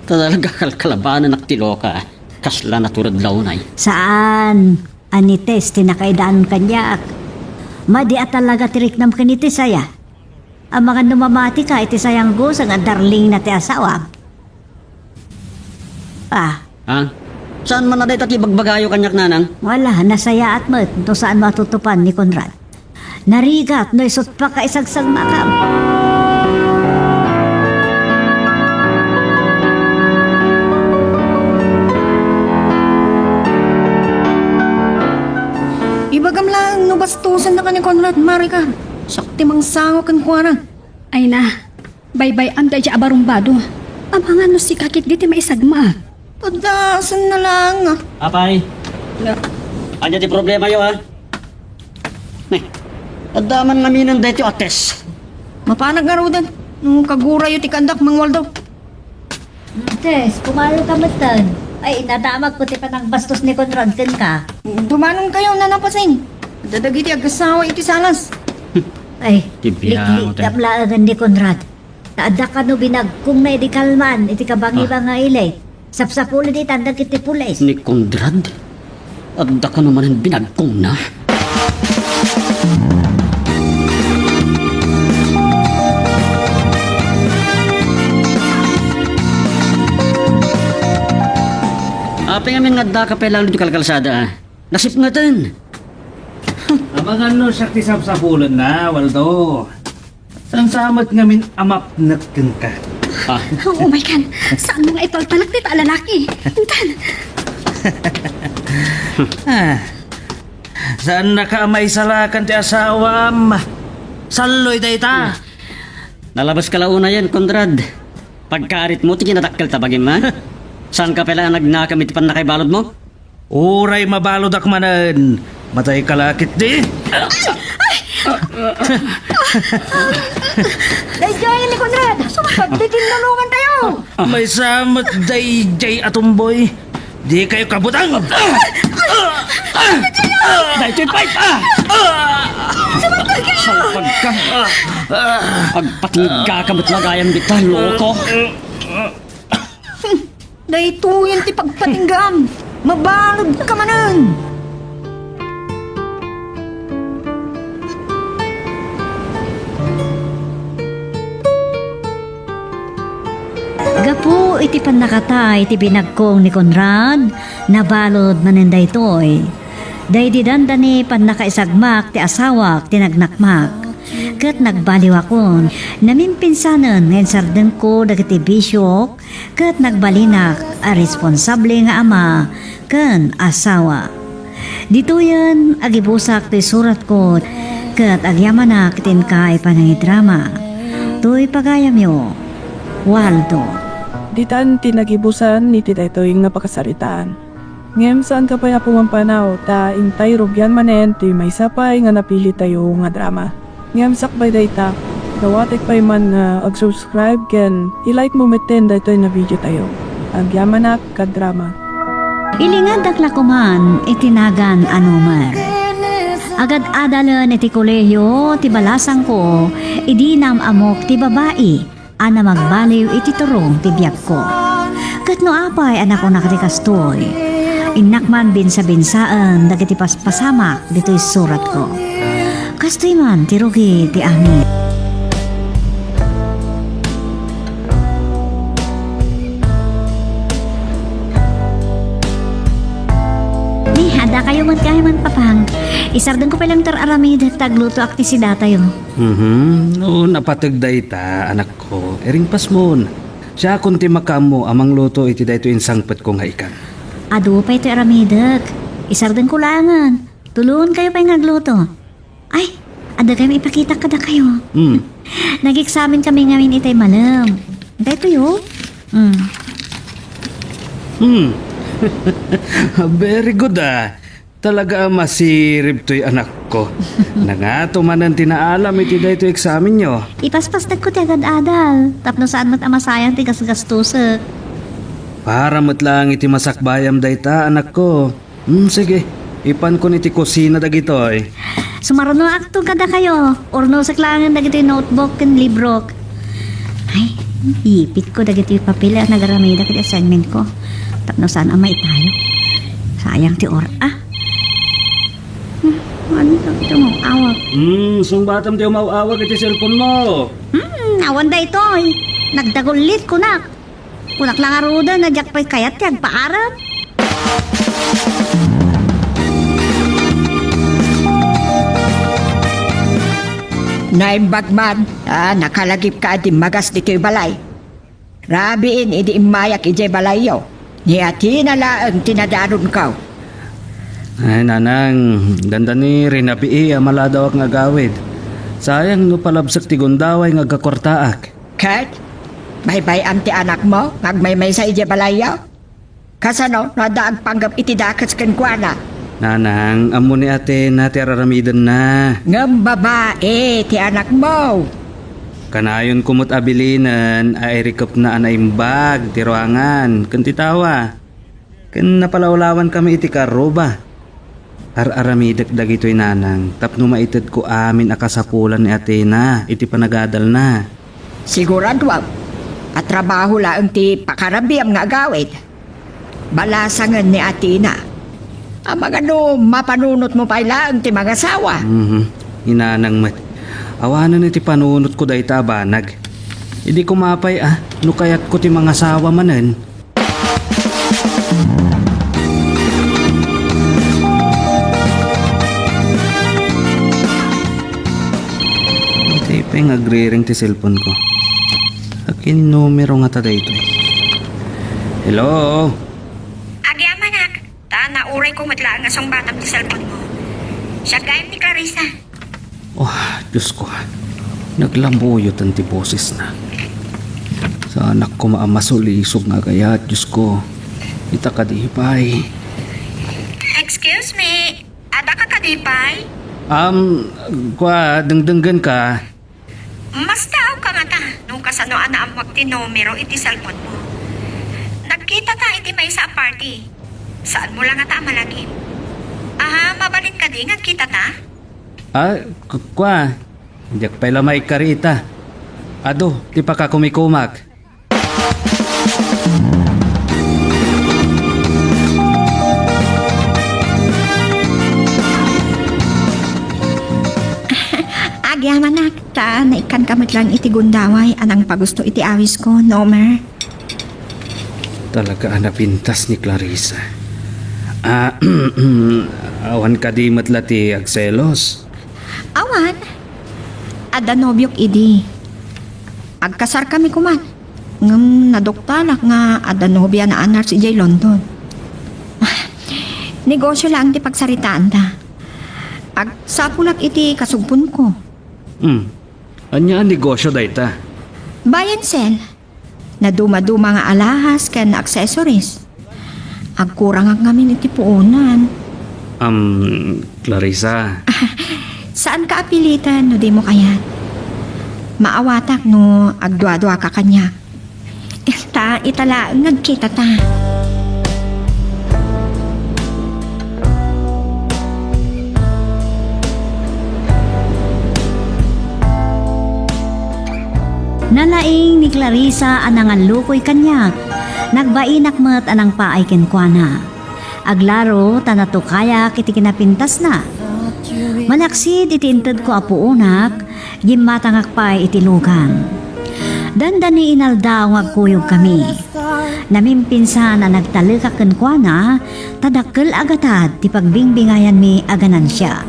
Ta talaga kalkalabanennak ti loka. Kasla natured la unay. Saan a ni Tess ti nakaidanon kaniak. Madi a talaga ti riknam ken ni Tess aya. Amangan no mamatika iti sayanggo, saan nga darlingna ti asawam. Ah. Ha? Saan man a dayta ti ibagbagayo kaniak, Nanang? Wala, nasayaat met no saan matutupan ni Conrad. Narigat no isut' pakaisagsamakam. Ibagam laeng no bastosen na ka ni Conrad, Maricar. Siak ti mangsango kenkuana. Ay na, baybay-am daydiay a barumbado. Amangan no sika ketdi ti maisagmak. Padasen na laeng, ah. Apay. Na- Ania ti problemayo, ha? Ne, adda man ngaminen daytoy a Tess. Mapanak ngaruden no kagurayo ti kaandak, Mang Waldo. Tess, kumayo ka metten. Ay, nadamagko ti panangbastos ni Conrad kenka. Dumanonkayo, Nana Pasing. Adda dagiti agasawa iti salas. Ay, ti biang, liklikam laengen ni Conrad. Ta adda kano binagkongna idi kalman iti kabangiba nga ili. Sapsapulen itan dagiti pulis. Ni Conrad? Adda kano manen binagkongna? Apay ngamin nga addaka pay laeng ditoy kalkalsada, ah? Nasipngetan. Amangan no siak ti sapsapulenna, Waldo. Saan sa met ngamin a mapnek kenka? Ah. Oh my God! Saan mo nga ipalpanak dita a lalaki? Intan! Ah. Saannaka a maisalakan ti asawam. Salloy dayta. Nalabas ka la unayen, Conrad. Pagkarit mo ti kinadakkel ta bagim, ha? Saan ka pay la a nagnakam iti pannakaibalud mo? Uray mabaludak manen, matay ka la ketdi. Daydiay ni Conrad! Pagtitinulongan tayo! Maysa met daydiay a tumboy. Dikayo kabutang! Daytoy pipe, ah! Salpag ka! Agpatingga ka met la gayam dita, loko! Daytoyen ti pagpatinggaam. Mabalud ka manen. Gapu iti pannakatay ti binagkong ni Conrad, nabalud manen daytoy. Daydi dandani pannakaisagmak ti asawak ti nagnakmak. Ket nagbaliwakon, namimpinsanen nga insardengko dagiti bisiok, ket nagbalinak a responsable nga ama ken asawa. Ditoyen, agibusak ti suratko, ket agyamanak iti inkay panangidrama. Toy pagayamyo, Waldo. Ditan ti nagibusan iti daytoy nga pakasaritaan. Ngem saanka pay a pumampanaw, ta intay rugian manen ti maysa pay nga napilitayo nga drama. Ngem sakbay dayta, dawatek pay man nga ag-subscribe ken i-like mo metten daytoy nga videotayo. Agyamanak, kadrama. Ilingadak la koman iti nagan a numer. Agad-adalen iti kolehio ti balasangko idi naam-amok ti babai a namagbaliw iti turong ti biagko. Ket no apay a nakunak ti kastoy, Innak man binsa-binsaen dagiti paspasamak ditoy suratko. Kastoy man ti rugi ti amin. Ni, adda kayo met kay man, Papang. Isardengko pay lang ti aramidek ta aglutoak ti sidatayo. Mhm. No, napateg dayta, anakko. Iringpasmon. Siakon ti makaammo a mangluto iti daytoy insangpetko nga ikan. Adu pay toy aramidek. Isardengko laengen. Tulonkayo pay nga agluto. Ay, adda kami ipakitak kadakayo. Hmm. Nag-examen kami ngamin itay malem. Daytoyo. Hmm. Hmm. Very good, ah. Talaga a masirib toy anakko. Nangato manen ti naalam iti daytoy eksamenyo. Ipaspasdagko ti agad-adal, tapno saan met a masayang ti gasgastusek. Para met laeng iti masakbayam dayta, anakko. Hmm, sige. Ipankon iti kusina dagitoy. Sumarunoakto kadakayo. Urnosek laengen dagitoy notebook ken librok. Ay, ipitko dagitoy papel a nagaramidek iti assignmentko. Tapno saan a maitayo. Sayang ti or-, ah. Hmm, ano dagitoy umaw-awag? Hmm, sungbatam ti umaw-awag iti cellphone mo. Hmm, awan daytoy. Nagdagullit kunak. Kunak la ngaruden a diak pay kayat ti agpaarem. Naimbag man a nakalagipka a dimmagas ditoy balay. Rabiin idi immayak idiay balayyo. Ni Athena laeng ti nadanonko. Ay, nanang, dandani rinabii a maladawak nga agawid. Sayang no palabsek ti gundaway nga agkakuartaak. Ket, baybay-am ti anakmo nga agmaymaysa idiay balayyo? Kasano no adda agpanggep iti dakes kenkuana? Nanang, ammo ni Athena ti ar-aramidenna. Ngem babai ti anakmo. Kanayonko met a bilinen a irikepna a naimbag ti ruangan ken ti tawa. Ken napalawlawankami iti karruba. Ar-aramidek dagitoy, nanang, tapno maitedko amin a kasapulan ni Athena iti panagadalna. Siguraduam a trabaho laeng ti pakarabiam nga agawid. Balasangen ni Athena. Amangan no mapanunotmo pay laeng ti mangasawa. Mhm. Ni nanang met. Awanen iti panunotko dayta a banag. Idi koma pay, ah, no kayatko ti mangasawa manen. Itay pay nga agriring ti cellphone ko. Akin numero ngata daytoy? Hello? Agyamanak, ta naurayko met laeng nga sungbatam ti cellphone mo. Siak gayam ni Clarissa. Oh, Diyos ko. Naglambuyotan ti bosesna. Saanak koma a masulisog nga agayat, Diyos ko. Ita kadi pay. Excuse me, adda ka kadi pay? Um, kua, dengdenggen ka. Mas tao ka ngata, no kasano a naammoak ti numero iti cellphone mo. Nagkita ta iti maysa a party. Saan mo la ngata a malagip. Aha, mabalin kadi nga agkita ta? Ah, k-, kua, diak pay la maikarita. Adu, ti pakakumikumak. Agyamanak, ta naikkan ka met lang iti gundaway a nangpagusto iti awisko, Nomer. Talaga a napintas ni Clarissa. Ah, awan kadi met la ti agselos? Awan. Adda nobiok idi. Agkasarkami koma. Ngem naduktalak nga adda nobiana a nurse idiay London. Negosio laeng ti pagsaritaanda. Agsapulak iti kasugponko. Hmm. Ania a negosio dayta? Buy and sell. Nadumaduma nga alahas ken accessories. Agkurangak ngamin iti puonan. Am, Clarissa. Saanka a piliten no dimo kayat. Maawatak no agduaduaka kaniak. Ta ita laeng nga agkitata. Nalaing ni Clarissa a nangallukoy kaniak. Nagbainak met a nangpaay kenkuana. Aglaro ta natukayak iti kinapintasna. Malaksid iti intedko a puonak, gimmatangak pay iti lugan. Dandani inaldaw nga agkuyogkami. Namimpinsan a nagtalekak kenkuana, ta dakkel a gatad ti pagbingbingayanmi a ganansia.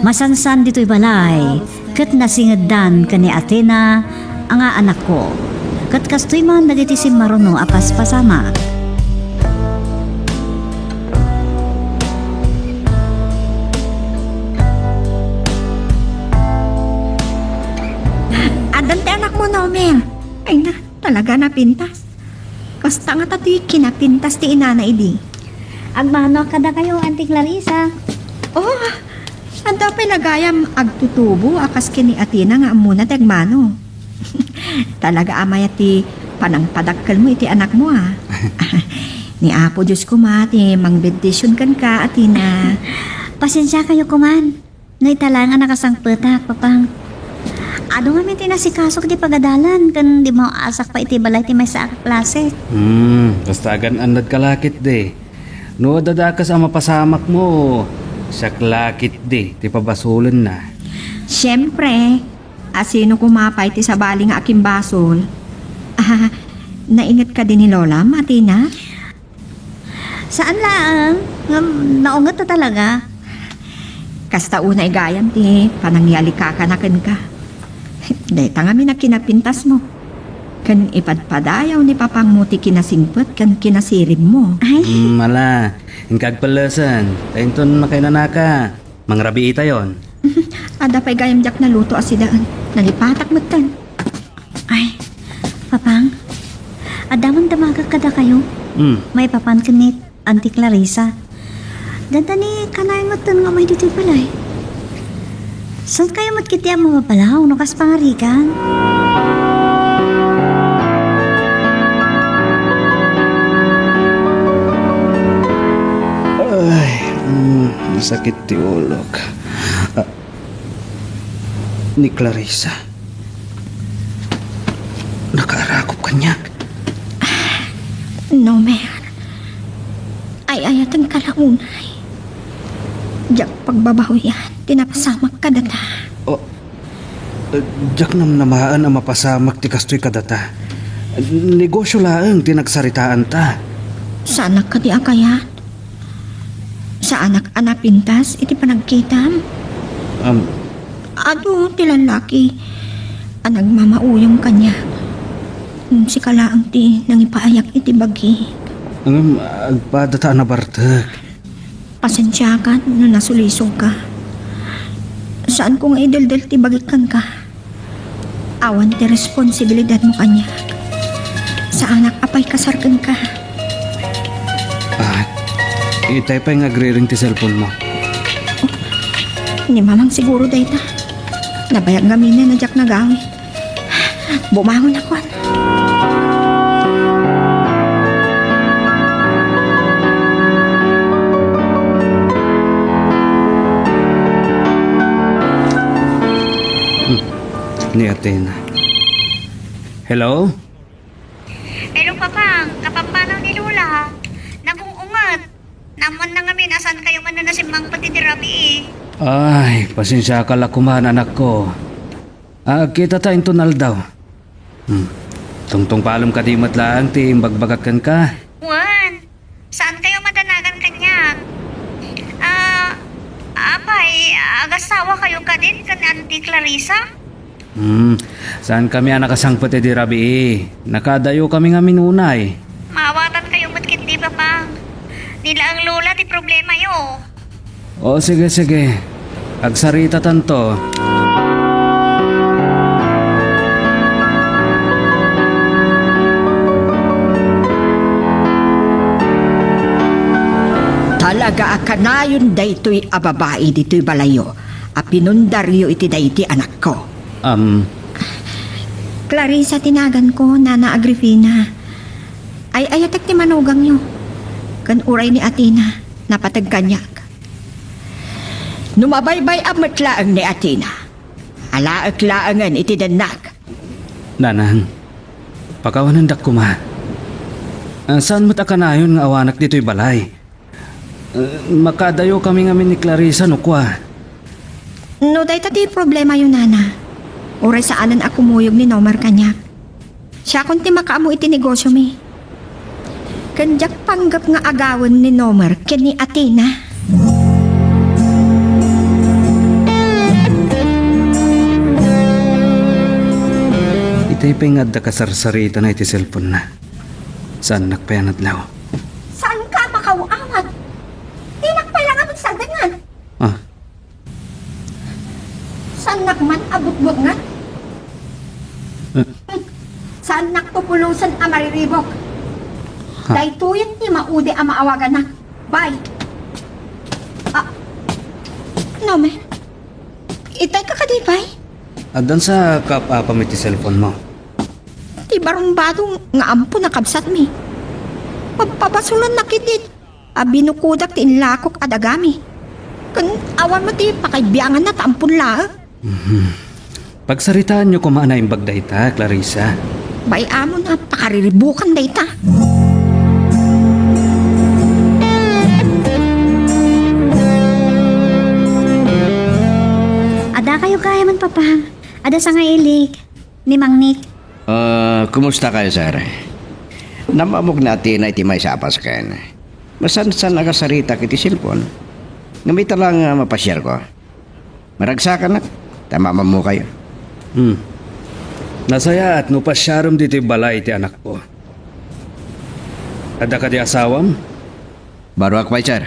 Masansan ditoy balay, ket nasingeddan ken ni Athena a nga anakko. Ket kastoy man dagiti simmaruno a paspasamak. Addan ti anakmo, Nomer. Ay na, talaga napintas. Kasta ngata ti kinapintas ti inana idi. Agmano kadakayo, Auntie Clarissa. Oh, adda pay la gayam agtutubo a kas ken ni Athena nga ammona ti agmano. Talaga a mayat ti panangpadakkelmo iti anakmo, a. Ni Apo Dios koma ti mangbendision kenka, Athena. Pasensiakayo koman. No ita laeng a nakasangpetak, Papang. Adu ngamin ti nasikasok di pagadalan ken di maw-asak pay iti balay ti maysa a klase. Hmm, basta agan-annad ka la ketdi. No adda dakes a mapasamakmo, siak la ketdi ti pabasolenna. Siempre, asino koma pay ti sabali nga akimbasol? Ah, nainget kadi ni Lolam, Athena? Saan laeng, ngem naunget ta talaga. Kasta unay gayam ti panangyalikakana kenka. Dayta ngamin a kinapintasmo. Ken ipadpadayaw ni Papangmo ti kinasingpet ken kinasiribmo. Ay. Mm, ala, inka agpellesen, ta inton makainanaka, mangrabiitayon. Adda pay gayam diak naluto a sidaen. Nalipatak metten. Ay, Papang, adda man damagek kadakayo. Mm. Maipapan ken ni Auntie Clarissa. Dandani kanayon metten nga umay ditoy balay. Saan kayo met ketdi a mababalaw no kas pangarigan? Ay, mm, masakit ti ulok. Ah, ni Clarissa. Nakaarakop kaniak. Nomer, ay-ayatenka la unay. Diak pagbabawian ti napasamak kadata. Oh, eh, diak namnamaen a mapasamak ti kastoy kadata. Negosio laeng ti nagsaritaanta. Saanak kadi a kayat? Saanak a napintas iti panagkitam? Am. Adu ti lallaki a nagmamauyong kaniak. Sika laeng ti nangipaayak iti bagik. Ngem agpadata a nabartek. Pasensiakan no nasulisogka. Saanko nga ideldel ti bagik kenka. Awan ti responsibilidadmo kaniak. Saanak a paikasar kenka. Ah, itay pay nga agriring ti cellphone mo. Ni Mamang siguro dayta. Nabayag ngamin a diak nagawid. Bumangon ako. Hmm. Ni Athena. Hello? Hello, Papang. Kapampanaw ni Lola. Nagung-unget. Naammoanna ngamin a saan kayo man a nasimmangpet iti rabii. Ay, pasensiaka la koman, anakko. Ah, agkitata inton aldaw. Hmm. Tungtungpalem kadi met laeng ti imbagbagak kenka? Wen, saan kayo madanagan kaniak? Ah, apay, agasawa kayo kadin ken Auntie Clarissa? Hmm, saankami a nakasangpet idi rabii. Nakaadayokami ngamin unay. Maawatan kayo met ketdi, Papang. Ni laeng Lola ti problemayo. O, sige, sige. Agsaritatanto. Talaga a kanayon daytoy a babai ditoy balayyo a pinundaryo iti daydi anakko. Am. Clarissa ti naganko, Nana Agripina. Ay-ayatek ti manugangyo. Ken uray ni Athena, napateg kaniak. No mabaybay-am met laeng ni Athena, alaek laengen iti dennak. Nanang, pakawanendak koma. Ah, saan met a kanayon nga awanak ditoy balay? Eh, makaadayokami ngamin ni Clarissa no kua. No dayta ti problemayo, nana, uray saanen a kumuyog ni Nomer kaniak. Siakon ti makaammo iti negosiomi. Ken diak panggep nga agawen ni Nomer ken ni Athena. Itay pay nga adda kasarsaritana iti cellphone-na. Saannak pay a nadlaw. Saanka a makaaw-awat? Dinak pay la ngamin saldengan. Ah. Saannak man a butbutngan? Eh. Saannak pupulosen a mariribuk. Ha? Daytoyen ti maudi a maawaganak. Bye. Ah. Nomer. Itay ka kadi, pay? Addan sa kaap-apam iti cellphone-mo. Ti barumbado nga ampo nakabsatmi. Pagpabasolannak iti a binukodak ti inlakok a dagami. Ken awan met ti pakaibianganna ta ampon laeng. Mhm. Pagsaritaanyo koma a naimbag dayta, Clarissa. Bay-amon a pakariribukan dayta. Adda kayo gayamen, Papa. Adda sangailik. Ni Mang Nick. Ah, kumusta kayo, sir? Namammok ni Athena iti maysa a pasken. Masansan a kasaritak iti cellphone. Ngem ita lang nga mapasiarko. Maragsakanak, ta mamammo kayo. Hmm. Nasayaat no pasiarem ditoy balay ti anakko. Adda kadi asawam? Baruak pay, sir.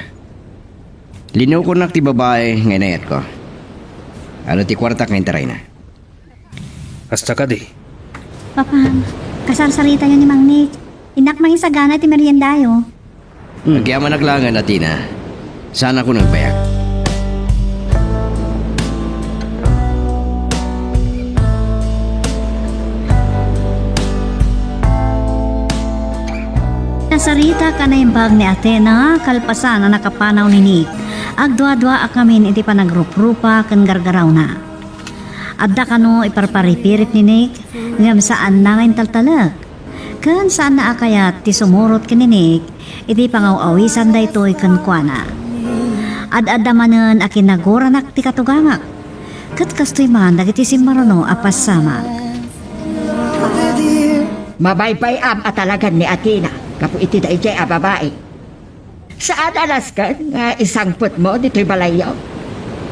Linukonak ti babai nga inayatko. Adda ti kuartak nga intarayna. Kasta kadi? Papa, kasarsaritatayo ni Mang Nick. Innak mangisagana ti meriendayo. Hmm. Agyamanak laengen, Athena. Saanakon nga agbayag. Nasaritak a naimbag ni Athena kalpasan a nakapanaw ni Nick. Agduadua a kamin iti panagruprupa ken gargarawna. Adda kano iparparipirit ni Nick, ngem saanna nga intaltalek. Ken saanna a kayat ti sumurot ken ni Nick iti pangaw-awisan daytoy kenkuana. Ad-adda manen a kinaguranak ti katugangak, ket kastoy man dagiti simmaruno a pasamak. Mabaybay-am a talagan ni Athena gapu iti daydiay a babai. Saan a nasken nga isangpetmo ditoy balayyo?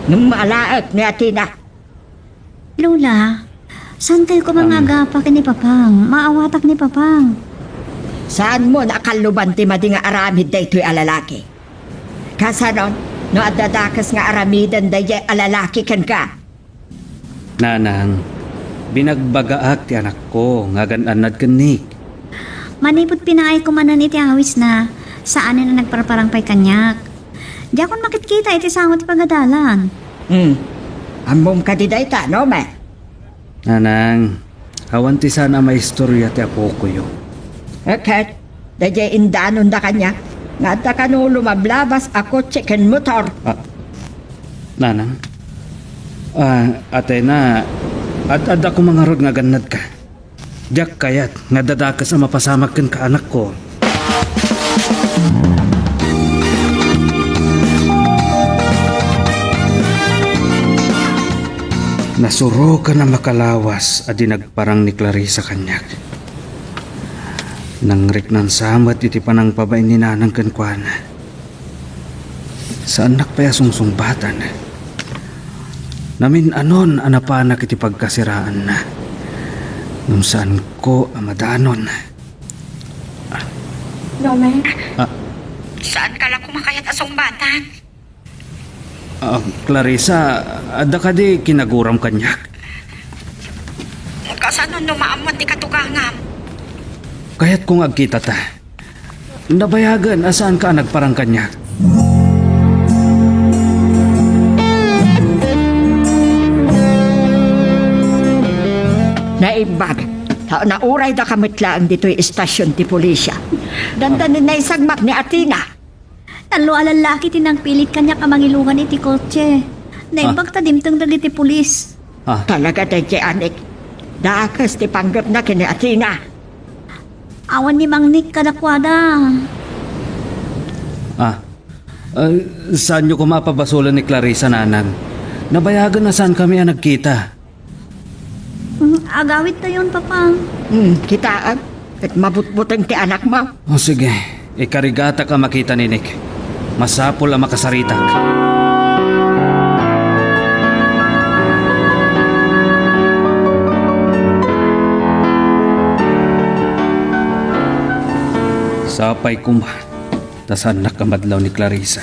Ngem maalaek ni Athena. Lola, saankayo koma nga agapa ken ni Papang? Maawatak ni Papang. Saanmo a kalluban ti madi nga aramid daytoy a lalaki? Kasanon, no adda dakes nga aramiden daydiay a lalaki kenka? Nanang, binagbagaak ti anakko nga agan-annad ken Nick. Manipud pinaayko manen iti awisna, saanen a nagparparang pay kaniak. Diakon makitkita iti sango ti pagadalan. Hmm. Ammom kadi dayta, Nomer? Nanang, awan ti saan a maistorya ti apokoyo. Ket, daydiay indanonda kaniak, nga adda kano lumablabas a kotse ken motor. Ah, Nanang? Ah, Athena, ad-adda koma ngarud nga agannadka. Diak kayat nga dadakes a mapasamak kenka, anakko. Nasurokan a makalawas a di nagparang ni Clarissa kaniak. Nangriknansa met iti panangpabain ni Nanang kenkuana. Saannak pay a sungsungbatan. Namin-anon a napanak iti pagkasiraanna. Ngem saanko a madanon. Nomer? Ah. Saanka la koma kayat a sungbatan? Ah, Clarissa, adda kadi kinaguram kaniak? Kasano no maammo ti katugangam? Kayatko nga agkitata. Nabayagen a saanka a nagparang kaniak. Naimbag, ta nauraydaka met laeng ditoy estasion ti pulisya. Dandanin naisagmak ni Athena. Tallo a lallaki ti nagpilit kaniak a mangilugan iti kotse. Naimbag ta dimteng dagiti pulis. Ah. Talaga daydiay a Nick. Dakes ti panggepna ken ni Athena. Awan ni Mang Nick kadakuada. Ah. Ah, saanyo koma a pabasolen ni Clarissa, Nanang? Nabayagen a saankami a nagkita. Mm, agawidtayon, Papa. Hmm, kitaem. Ket mabutbuteng ti anakmo. O, sige. Ikarigatak a makita ni Nick. Masapul a makasaritak. Sapay koma ta saannak a madlaw ni Clarissa.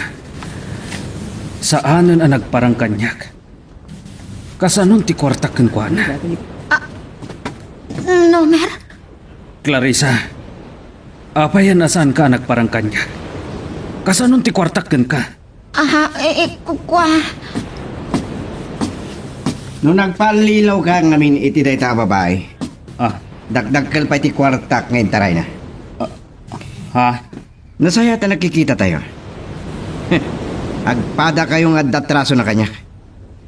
Saanen a nagparang kaniak. Kasanon ti kuartak kenkuana? Ah, Nomer? Clarissa, apay a saanka a nagparang kaniak? Kasanon ti kuartak kenka? Aha, eh, eh, ku-, kua. No nagpallilaw ka ngamin iti dayta a babai, ah, dakdakkel pay ti kuartak nga intarayna. Ah, ha? Nasayaat a nagkikita tayo. Agpada kayo nga adda atraso na kaniak.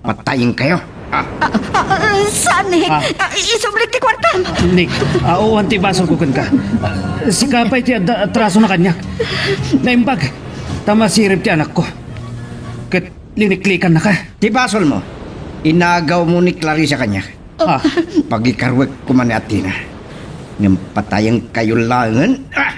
Patayen kayo. Ah. Ah, ah, ah, saan, Nick? Ah. Ah, isublik ti kuartam. Nick, ah, awan ti basolko kenka. Ah, sika pay ti adda atraso na kaniak. Naimbag, ta masirib ti anakko. Ket liniklikan naka. Ti basolmo, inagawmo ni Clarissa kaniak. Ah. Pagikaruek koma ni Athena. Ngem patayen kayo laengen. Ah!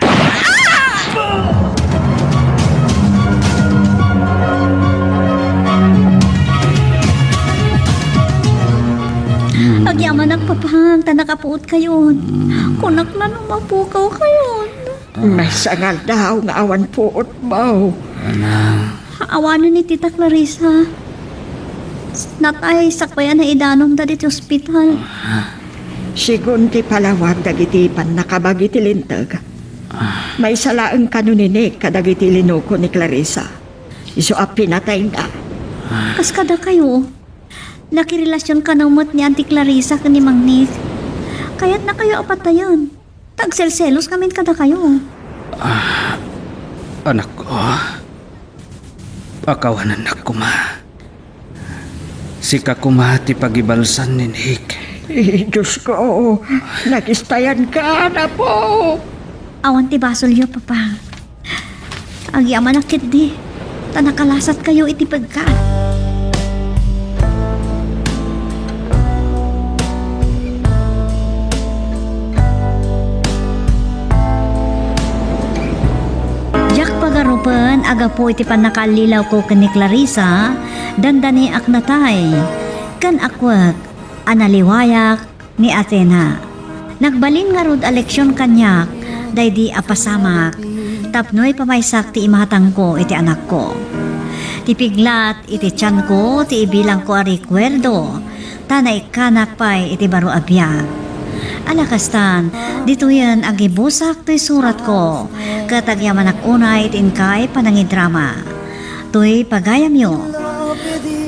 Agyamanak, Papang, ta nakapuot kayon. Kunak la no mapukaw kayon. Maysa nga aldaw nga awan puotmo. Awanen iti ta, Clarissa. Natay sakbay a naidanonda ditoy ospital. Sigun ti palawag dagiti pannakabagi ti linteg, maysa laeng kano ni Nick kadagiti linuko ni Clarissa. Isu a pinatayna. Kas kadakayo, nakirelasion kano met ni Auntie Clarissa ken ni Mang Nick. Kayatnakayo a patayen. Ta agselselos ngamin kadakayo. Ah, anakko, pakawanennak koma. Sika koma ti pagibalsan ni Nick. Eh, Diyos ko, nagistayan ka, apo. Awan ti basolyo, Papa. Agyamanak ketdi, ta nakalasatkayo iti pegkat. Diak pagarupen a gapu iti pannakallilawko ken ni Clarissa, dandaniak natay, ken akwek a naliwayak ni Athena. Nagbalin ngarud a leksion kaniak daydi a pasamak tapno ipamaysak ti imatangko iti anakko. Ti piglat iti tianko ti ibilangko a rekuerdo, ta naikkanak pay iti baro a biag. Ala kastan, ditoyen agibusak toy suratko, ket agyamanak unay iti inkay panangidrama. Toy pagayamyo.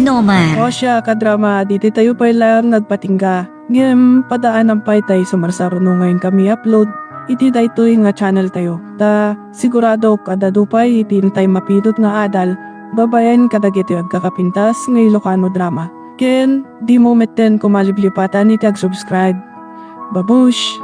Nomer. O siya, kadrama, ditoy tayo pay laeng nagpatingga. Ngem, padaanam pay tay sumarsaruno nga inkami upload iti daytoy nga channel tayo. Ta, siguradok, adda pay iti intay mapidut nga adal babaen kadagiti agkakapintas nga Ilocano drama. Ken, dimo metten koma liplipatan iti ag-subscribe. Babush!